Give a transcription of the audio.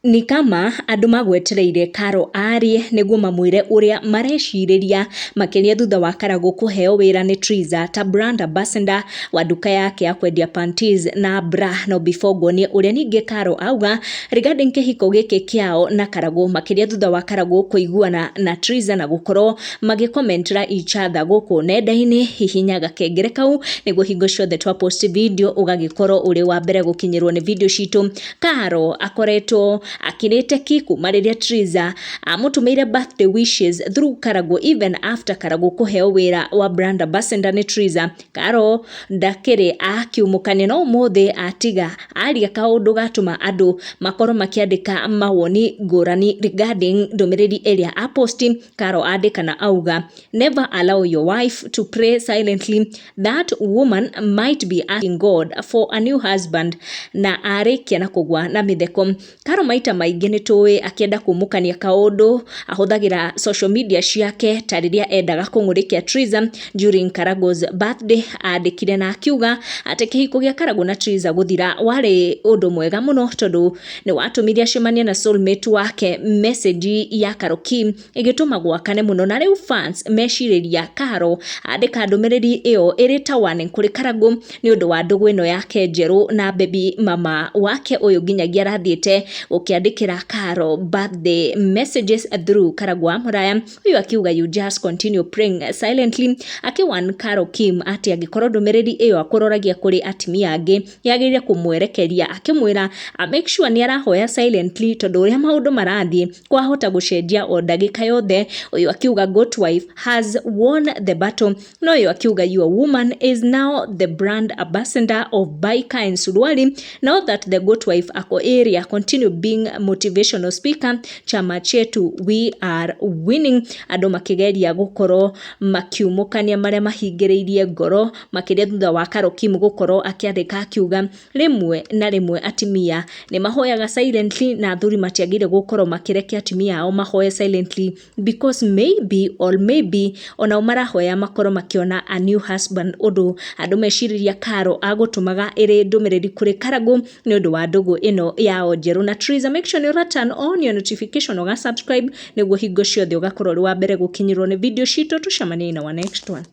Ni kama andũ magwetereire Caro arie nĩguo mamwĩre ũrĩa marecirĩria, makĩria thutha wa Karagũ kũheo wĩra nĩ Triza ta brand ambassador wa nduka yake ya kwendia panties na bra. No before nguonie ũrĩa ningĩ Caro auga regarding kĩhiko gĩkĩ kĩao na Karagũ, makĩria thutha wa Karagũ kũiguana na Triza na gũkorwo magĩkomentera each other gũkũ nenda-inĩ, hihinya gakengere kau nĩguo hingo ciothe twa post video ũgagĩkorwo ũrĩ wa mbere gũkinyĩrwo nĩ video citũ. Caro akoretwo akirĩte ki kuma rĩrĩa Triza amũtũmĩire birthday wishes through Karagũ, even after Karagũ kũheo wĩra wa brand ambassador nĩ Triza. Caro ndakĩrĩ akiumũkania, no ũmũthĩ atiga aria kaũndũ gatũma andũ makorwo makĩandĩka mawoni ngũrani regarding ndũmĩrĩri ĩrĩa aposti. Caro andĩka na auga, "Never allow your wife to pray silently. That woman might be asking God for a new husband." Na arĩkia na kũgwa na mĩtheko. Caro maita maingĩ nĩ tũĩ akĩenda kumũkania kaũndũ ahũthagĩra social media ciake, ta rĩrĩa endaga kũng'ũrĩkia Triza during Karagũ's birthday, andĩkire na akiuga atĩ kĩhiko gĩa Karagũ na Triza gũthira warĩ ũndũ mwega mũno tondũ nĩ watũmire acemanie na soulmate wake. Message ya Caro Kim ĩgĩtũma gwakane mũno, na rĩu fans mecirĩria Caro andĩka ndũmĩrĩri ĩyo ĩrĩ ta warning kũrĩ Karagũ nĩ ũndũ wa ndũgũ ĩno yake njerũ na baby mama wake ũyũ, nginyagia arathiĩte gũkĩandĩkĩra Caro birthday messages through Karagũ wa Mũraya. Ũyũ akiuga, "You just continue praying silently." Akĩwan Caro Kim atĩ angĩkorwo ndũmĩrĩri ĩyo akũroragia kũrĩ atumia angĩ, yagĩrĩire kũmwerekeria, akĩmwĩra a make sure nĩ arahoya silently tondũ ũrĩa maũndũ marathiĩ kwahota gũcenjia o ndagĩka yothe. Ũyũ akiuga, "Goat wife has won the battle." No ũyũ akiuga, "Your woman is now the brand ambassador of Biker and Suruali. Now that the goat wife ako area, continue being motivational speaker. Chama chetu, we are winning." Andũ makĩgeria gũkorwo makiumũkania marĩa mahingĩrĩirie ngoro, makĩria thutha wa Caro Kim gũkorwo akĩandĩka akiuga rĩmwe na rĩmwe atumia nĩ mahoyaga silently na athuri matiagĩrĩire gũkorwo makĩrekia atumia ao mahoye silently, because maybe or maybe onao marahoya makorwo makĩona a new husband. Ũndũ andũ mecirĩria Caro agũtũmaga ĩrĩ ndũmĩrĩri kũrĩ Karagũ nĩ ũndũ wa ndũgũ ĩno yao njerũ na Triza. Make sure nĩ ũra turn on your notification, ũga subscribe nĩguo hingo ciothe ũgakorwo ũrĩ wa mbere gũkinyĩrwo nĩ video citũ. Tũcemanie in our next one.